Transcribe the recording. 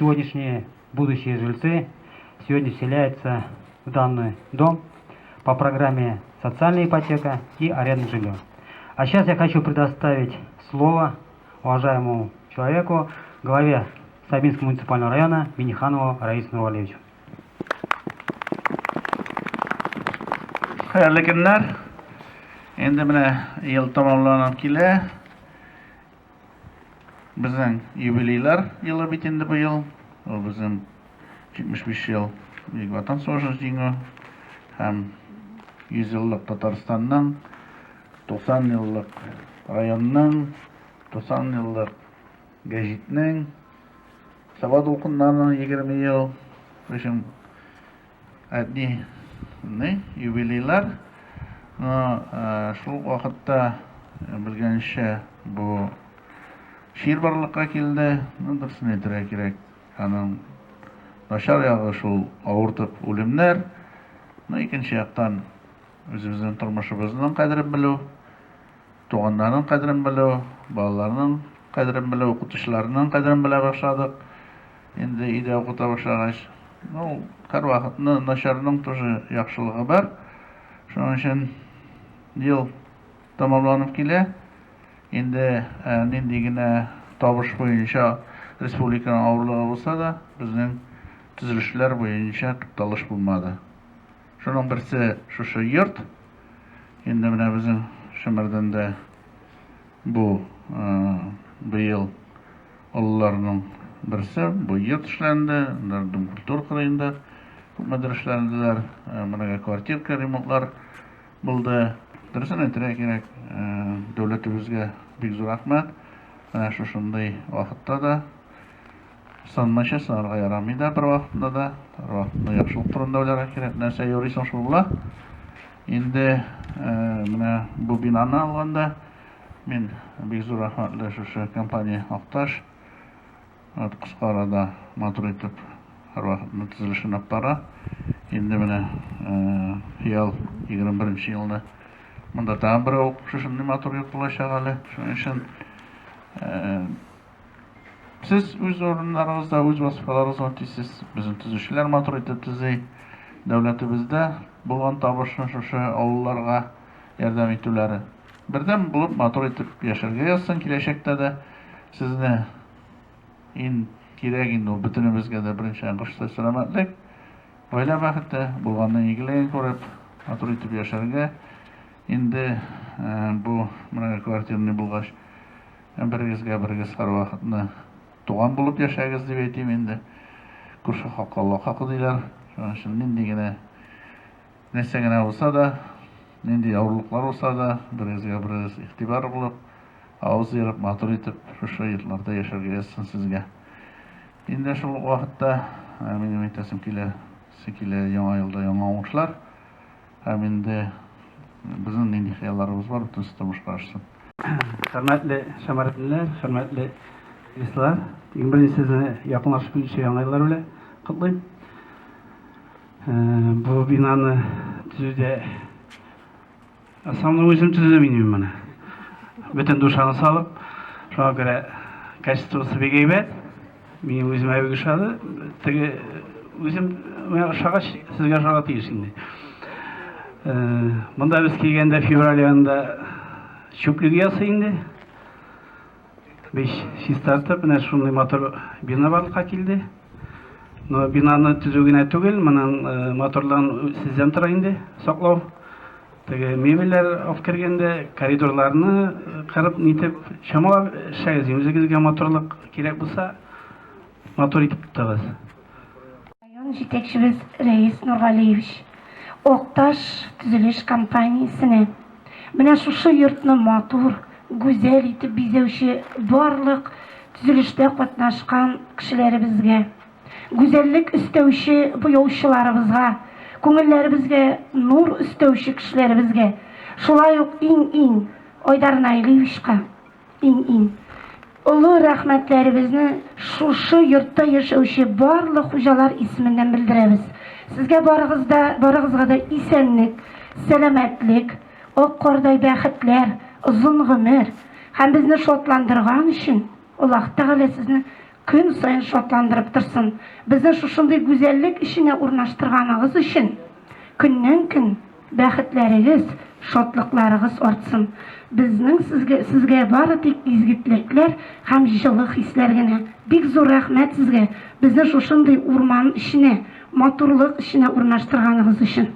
Сегодняшние будущие жильцы сегодня вселяются в данный дом по программе «Социальная ипотека» и арендное жилье. А сейчас я хочу предоставить слово уважаемому человеку, главе Сабинского муниципального района Миниханову Раису Нурвалевичу. Хәерле көннәр. Инде менә ел тәмамланып килә. Безнең юбилейлар елы бит инде быел. Ул безнең 75 ел Бөек Ватан сугышы җиңү һәм 100 еллык Татарстанның, 90 еллык районның, 90 еллык гәҗитнең, Саба дулкыннарының 20 ел, в общем, одни не, юбилейлар. Но шул ук вакытта, белгәнчә, бу чир барлыкка килде. Ну, дөресен әйтергә кирәк, аның начар ягы шул авыртып үлемнәр. Ну, икенче яктан, үзебезнең тормышыбызның кадерен белү, туганнарның кадерен белү, балаларның кадерен белү, укытучыларның кадерен белә башладык. Инде өйдә укыта башлагач, ну, һәрвакытны начарның тоже яхшылыгы бар. Шуның өчен ел тәмамланып килә. Инде нинди генә табыш буенча республиканың авырлыгы булса да, безнең төзелешләр буенча тукталыш булмады. Шуның берсе шушы йорт. Инде менә безнең Шәмәрдәндә бу быел олыларның берсе бу йорт эшләнде. Дом культура кырыенда күпмедер эшләнделәр. Многоквартирка ремонтлар булды. Дөресен әйтергә кирәк, дәүләтебезгә бик зур рәхмәт. Менә шушындый вакытта да сынмыйча сынарга ярамый да бер вакытында да. Һәрвакытында яхшылык турында уйларга кирәк. Нәрсә юрыйсың, шул була. Инде менә бу бинаны алганда мин бик зур рәхмәтле шушы компания Акташ. Вот кыска арада матур итеп һәрвакытны төзелешен алып бара. Инде менә хыял 21 елны монда тагын бер шушындый матур йорт булачак әле. Шуның өчен сез үз урыннарыгызда, үз вазифаларыгызны үтисез. Безнең төзүчеләр матур итеп төзи. Дәүләтебездә булган табышны шушы авылларга ярдәм итүләре. Бердәм булып матур итеп яшәргә язсын киләчәктә дә. Сезне иң кирәк инде ул бөтенебезгә дә беренче ангышта сәламәтлек, гаилә бәхете, булганның игелеген күреп, матур итеп яшәргә. Инде бу многоквартирный булгач, Берегезгә берегез һәрвакытны туган булып яшәгез дип әйтим инде. Күрше хакы Алла хакы диләр. Шуның өчен нинди генә нәрсә генә булса да, нинди авырлыклар булса да, берегезгә берегез игътибар булып, авыз ерып, матур итеп шушы йортларда яшәргә язсын сезгә. Инде шул ук вакытта минем әйтәсем килә, килә яңа елда яңа уңышлар. Һәм инде безнең нинди хыялларыбыз бар, бөтенесе тормышка ашсын. Хөрмәтле шәмәрдәнлеләр, хөрмәтле дуслар, иң беренче сезне якынлашып килүче яңа еллар белән котлыйм. Бу бинаны төзүдә основной үзем төзедем инде мин моны. Бөтен душаны салып, шуңа күрә качествосы бик әйбәт. Минем үземә бик ошады. Теге үзем миңа ошагач, сезгә ошарга тиеш инде. Монда без килгәндә февраль аенда чүплек ясый инде. Без чистартып, менә шундый матур бина барлыкка килде. Но бинаны төзү генә түгел, моның матурлыгын сездән тора инде, саклау. Теге мебельләр алып кергәндә коридорларны кырып нитеп чамалап эшләгез. Үзегезгә матурлык кирәк булса, матур итеп тотыгыз. Район җитәкчебез Рәис Нургалиевич Акташ төзелеш компаниясенә менә шушы йортны матур, гүзәл итеп бизәүче барлык төзелештә катнашкан кешеләребезгә Гүзәллек өстәүче буяучыларыбызга, күңелләребезгә нур өстәүче кешеләребезгә, шулай ук иң-иң Айдар Наилевичка иң-иң олы рәхмәтләребезне шушы йортта яшәүче барлык хуҗалар исеменнән белдерәбез. Сезгә барыгыз да, барыгызга да исәнлек, сәламәтлек, ак кардай бәхетләр, озын гомер һәм безне шатландырган өчен Аллаһ Тәгалә сезне. көн саен шатландырып торсын. Безне шушындый гүзәллек эченә урнаштырганыгыз өчен көннән-көн бәхетләрегез, шатлыкларыгыз артсын. Безнең сезгә, сезгә бары тик изге теләкләр һәм җылы хисләр генә. Бик зур рәхмәт сезгә, безне шушындый урман эченә, матурлык эченә урнаштырганыгыз өчен.